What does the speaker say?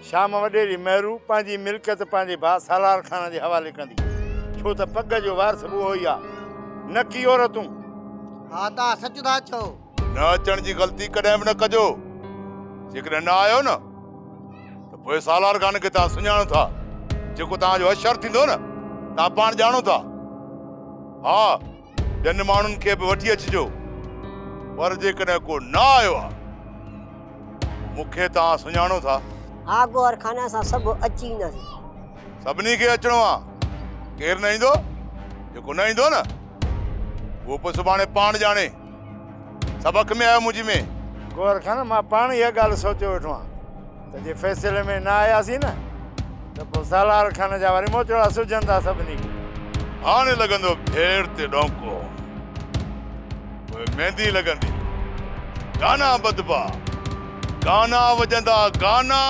شام وڏيري مهرو پنهنجي ملڪيت پنهنجي ڀاء سالار خان جي حوالي ڪندي، ڇو ته پڳ جو وارث به اهو ئي آ، نه ڪي عورتون. ها توهان سچ ٿا چئو. نه اچڻ جي غلطي ڪڏهن به نه ڪجو. جيڪڏهن نه آيو نه ته پوء سالار خان کي توهان سڃاڻو ٿا. جيڪو توهان جو حشر ٿيندو نه توهان پاڻ ڄاڻو ٿا. ها ٻين ماڻهن کي به وٺي اچجو پر جيڪڏهن ڪو نه آيو آ مون کي توهان سڃاڻو ٿا. ها گوهر خان اسان سڀ اچي اينداسين. سڀني کي اچڻو آ ڪير نه ايندو جيڪو نه ايندو نه اهو پوء سڀاڻي پاڻ ڄاڻي. سڀ اک ۾ آيو منهنجي ۾. گوهر خان مان پاڻ اها ڳالهه سوچيو ويٺو آهيان ته جي فيصلي ۾ نه آياسين نه ته پوء سالار خان جا وري موچڙا سجهندا سڀني کي. هاڻي لڳندو ڀيڙ تي ڏونڪو، پوء ميندي لڳندي، گانا ٻڌبا، گانا وڄندا گانا.